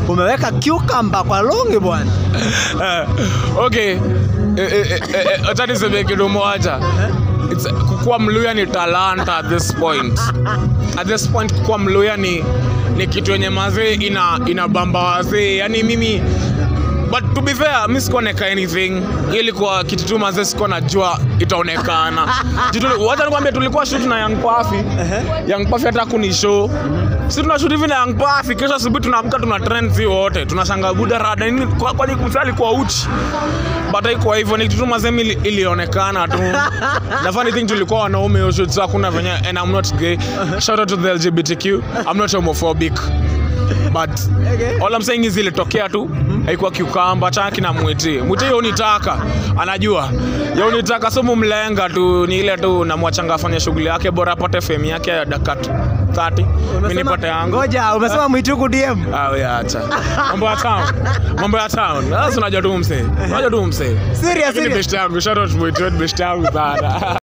Umeweka cucumber kwa longi bwana. Okay, acha niseme kitu moja. Kukuwa Mluya ni talanta at this point. At this point kukuwa Mluya ni kitu yenye mazee inabamba wazee. Yani mimi, but to be fair, mi sikuwa naeka anything. Hiyo ilikuwa kitu tu mazee sikuwa najua itaonekana. Wacha nikwambie, tulikuwa shoot na Young Puffy. Young Puffy hata kunishow. Si tunashoot hivi na Young Puffy, kesho asubuhi tunaamka tuna trend si wote. Tunashangaa buda rada nini, kwani msali alikuwa uchi. But haikuwa hivyo, ni kitu tu mazee ilionekana tu. The funny thing, tulikuwa wanaume hiyo shoot, so hakuna venye, and I'm not gay. Shout out to the LGBTQ. I'm not homophobic. But all I'm saying is ilitokea tu, haikuwa cucumber. Chana kina Mwiti. Mwiti yeye unitaka, anajua. Yeye unitaka, so mumlenga tu, ni ile tu namwachanga afanye shughuli yake, bora apate fame yake ya dakika 30. Mimi nipate yangu. Ngoja, umesema Mwiti DM. Ah, wewe acha. Mambo ya town. Mambo ya town. Sasa unajua tu msee. Unajua tu msee. Serious, Lakini serious. best yangu, shout out Mwiti, best yangu sana.